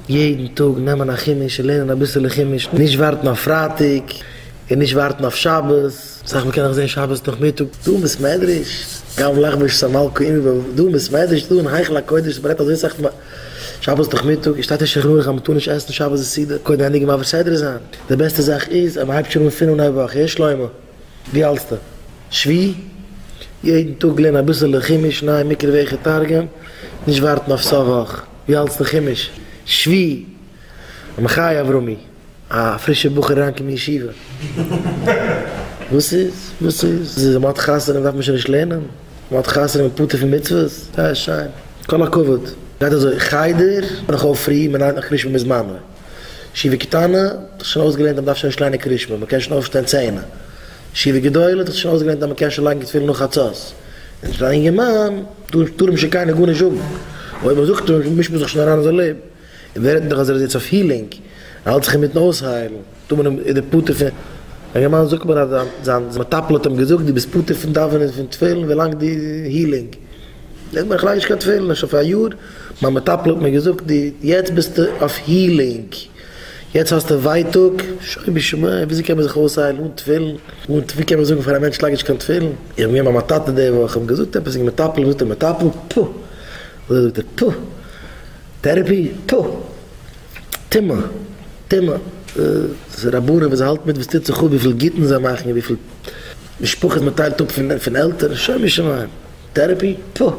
יעדן טאג נעמען א חומש און לערנען אביסעלע חומש, נישט ווארטן אויף פרייטאג און נישט ווארטן אויף שבת, אסאך מאל קען איך זען שבת נאכמיטאג דא אין בית מדרש, גם לחבוש את המלכה עמי דא אין בית מדרש, דא אין היכל הקודש, מען רעדט אזוי סאך שבת נאכמיטאג, עס שטייט אין שולחן ערוך אז מען טאר נישט עסן שבת די סעודה, קודם ענדיגן מעביר סדרה זיין, די בעסטע זאך איז אז מען הייבט שוין אן פון אנהייב וואך, הער שלמה, ווי האלטסטו? שבי, יעדן טאג לערן אביסעלע חומש, שנים מקרא ואחד תרגום, נישט ווארטן אויף סוף וואך, ווי האלטסטו חומש? שבי, א מחיה אברומי, א פרישע בחור אריינקומען אין ישיבה, וואס איז? וואס איז? אז מען האט חתונה דארף מען שוין נישט לערנען? מען האט חתונה מען פטור פון מצוות? זייער שיין, כל הכבוד. גייט אזוי, חדר, נאך אויף פרי, מען ליינט נאך קרישמע מזמנו. ישיבה קטנה, האט זיך שוין אויסגעלערנט אז מ'דארף שוין נישט ליינען קרישמע, מ'קען שוין אויפשטיין צענע. ישיבה גדולה, האט זיך שוין אויסגעלערנט אז מ'קען שוין לייגן תפילין נאך חצות. און שוין א אינגערמאן, טאר אים שוין קיינער גארנישט זאגן. אויב מ'זאגט אים, מישט מען זיך שוין אריין אין זיין לעבן. און ווער רעדט נאך אז ער איז יעצט אויף healing, ער האלט זיך אינמיטן אויסהיילן, טאר מען אים, איז דער פטור פון. א אינגערמאן זאגט מיר אז זיין מטפל האט אים געזאגט, דו ביסט פטור פון דאווענען און פון תפילין ווילאנג דו healing. זאגט מיר איך לייג נישט קיין תפילין שוין פאר א יאר, מיין מטפל האט מיר געזאגט דו יעצט ביסטו אויף healing, יעצט האסטו ווייטאג, שוין בשמים, וויאזוי קען מען זיך אויסהיילן אן תפילין, אן ווי קען מען זאגן פאר א מענטש לייג נישט קיין תפילין, איך בין געווען ביי מיין טאטע די וואך, איך האב אים געזאגט עפעס וועגן מטפל, זאגט ער מטפל? פו! אזוי זאגט ער, פו! therapy? פו! טומאה! טומאה! ס'איז רבנים וואס זיי האלטן מיט וואס טוט זיך אפ, וויפיל גיטין זיי מאכן, וויפיל משפחות מען טיילט אפ פון עלטערן, שוין בשמים! therapy? פו!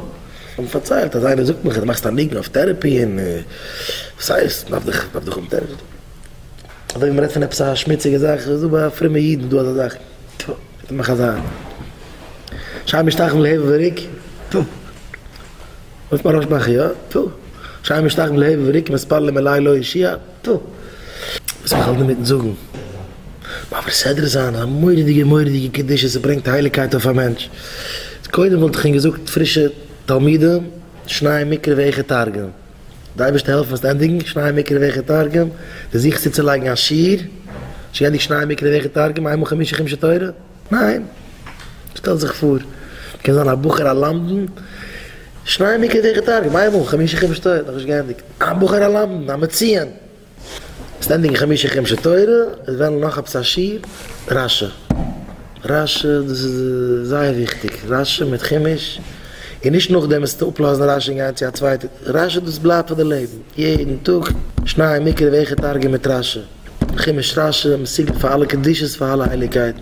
האב פארציילט אז איינער זאגט מיך אז דו מאכסט א ניגון אויף therapy און וואס הייסט? מ'דארף דיך מ'דארף דיך האבן therapy. אזוי ווי מ'רעדט פון עפעס א שמוציגע זאך איז דא ביי פרומע אידן דא אזא זאך. פו! מאך אזא שאין משתחווים להבל וריק. פו! אויף מראש מאכן יא? פו! שאין משתחווים להבל וריק ומתפללים אלי לא יושיע. פו! וואס מ'האלט אינמיטן זאגן. מעביר סדרה זיין, א מורא'דיגע מורא'דיגע קדושה, ס'ברענגט הייליגקייט אויף א מענטש. קודם וואלט איך אים געזאגט פרישע תלמידים, שנים מקרא ואחד תרגום. די אייבערשטער העלפן וועסט ענדיגן, שנים מקרא ואחד תרגום, דו זוכסט צוצולייגן א שיעור, שוין געענדיגט שנים מקרא ואחד תרגום, איינמאל חמשה חומשי תורה? ניין. שטעל זיך פאר, קען זיין א בחור א למדן, שנים מקרא ואחד תרגום, איינמאל חמשה חומשי תורה, נאכנישט געענדיגט. א בחור א למדן, א מציון. ענדיגן חמשה חומשי תורה, עס וועלן נאך עפעס א שיעור, רשי. רשי דאס איז זייער וויכטיג, רשי מיט חומש, און נישט נאכדעם עס אפלאזן רשי און גיין צו א צווייטע, רשי דאס בלייבט פאר די לעבן, יעדן טאג שנים מקרא ואחד תרגום מיט רשי, חומש רשי, מסוגל פאר אלע קדושות פאר אלע הייליגקייטן.